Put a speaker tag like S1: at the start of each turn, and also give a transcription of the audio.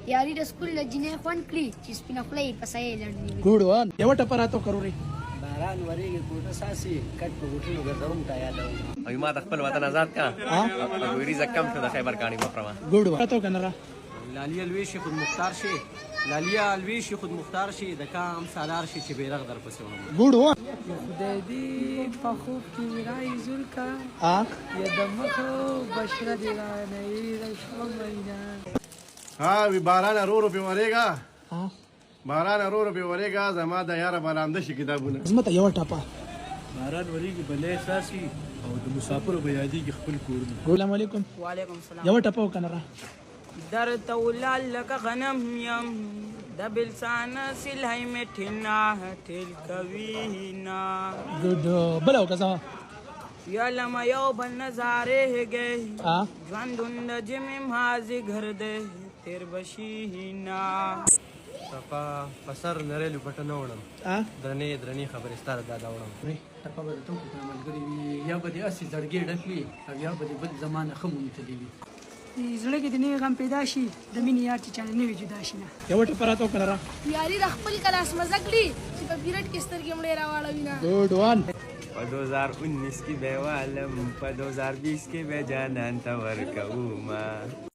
S1: یاري د سکول د جینۍ خوند کړي چې سپینه خوله یې په سایه لنډ نیولي.
S2: ګوډ وان یوه ټپه راته وکړه ورورې.
S3: باران وریږي کوټه ساسي کټ په بوټونو ګرځوم تا یادوم.
S4: او ما د خپل وطن آزاد کا او ویریزه کم شو د خیبر کاڼي مفرما.
S2: ګوډ وان راته وکړه نره.
S5: لالیه لوی شي خود مختار شي، لالیه لوی شي خود مختار شي، د کام سالار شي چې بیرغ در پسې وړم.
S2: ګوډ وان.
S6: خدای دې په خوب کې راایزول کا
S2: ا
S6: یا د مخ بشره دې رانه هېره شوه مینه.
S7: ها وی باران ورو په ورېګا.
S2: ها.
S7: باران ورو په ورېګا، زما د یاره بلانده شي کتابونه.
S2: زما ته یوه ټپه.
S8: باران وریږي بلې ساسي او د مسافرو به یادېږي خپل کورونه.
S2: السلام علیکم.
S9: وعلیکم السلام.
S2: یوه ټپه وکړه نره.
S9: درته ولال لکه غنم یم د بلسانه سلای مې ټینا ټیل کوي نه.
S2: ګوډ بله وکړه زما.
S9: یلم یو بل نظارېږي
S2: ا
S9: ژوندون د جمې مازیګر دی تېر به شي نه.
S5: صفا په سر نری لوپټه نه وړم،
S2: ا
S5: درنې درنې خبرې ستا د دادا وړم.
S6: ټپه به درته وکړو کنه ملګري وي، یا به دې هسې زړګی ډک وي او یا به دې بل زمانه ښه موندلې وي. زړه کې د نوي غم پیدا شي د مینې یار چې چانه نوي جدا شي نه.
S2: یوه ټپه راته وکړه نره.
S1: یاري د خپل کلاس مزه کړي چې په پیریډ کې سترګې مړې راواړوي نه.
S2: ګوډ وان.
S4: په 2019 کې به والم، په 2020 کې به جانان ته ورکومه.